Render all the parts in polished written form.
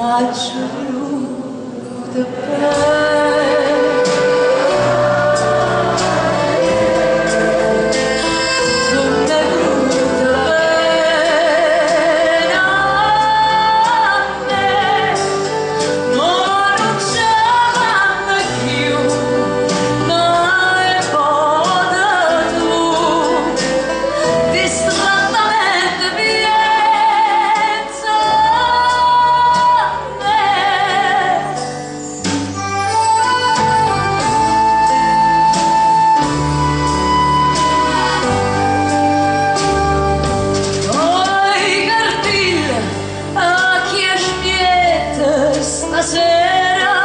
T'aggio vuluto bene. Tu m'hê vuluto bene a me. Mo nun ce vanno cchiù, ma 'e vvote tu distrattamente pienze a me. Oi cardillo, a chi aspiette stasera?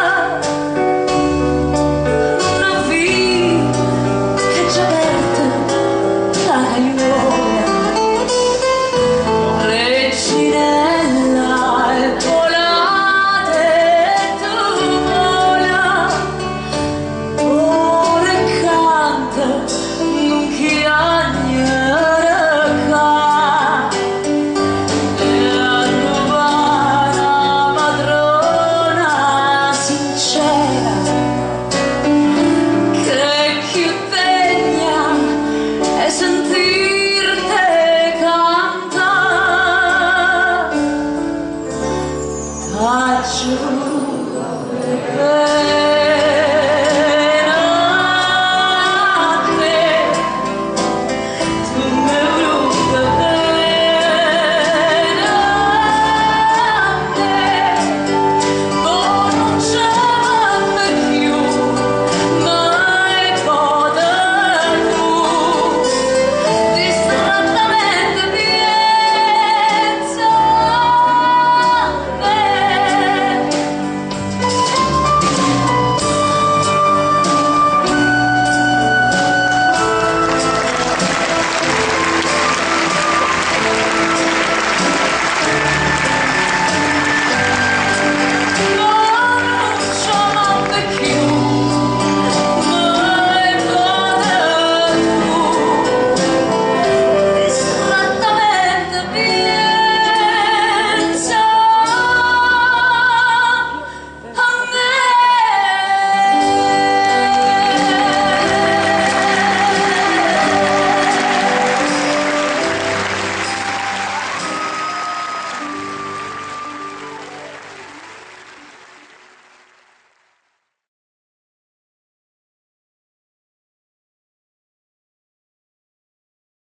Nun 'o vide ch'aggio aperta 'a caiola? Reginella è volata e tu vola, vola e canta, nun chiagnere ccà. E a truvà na padrona sincera che è cchiù degna 'e sentirte cantà. T'aggio voluto bene.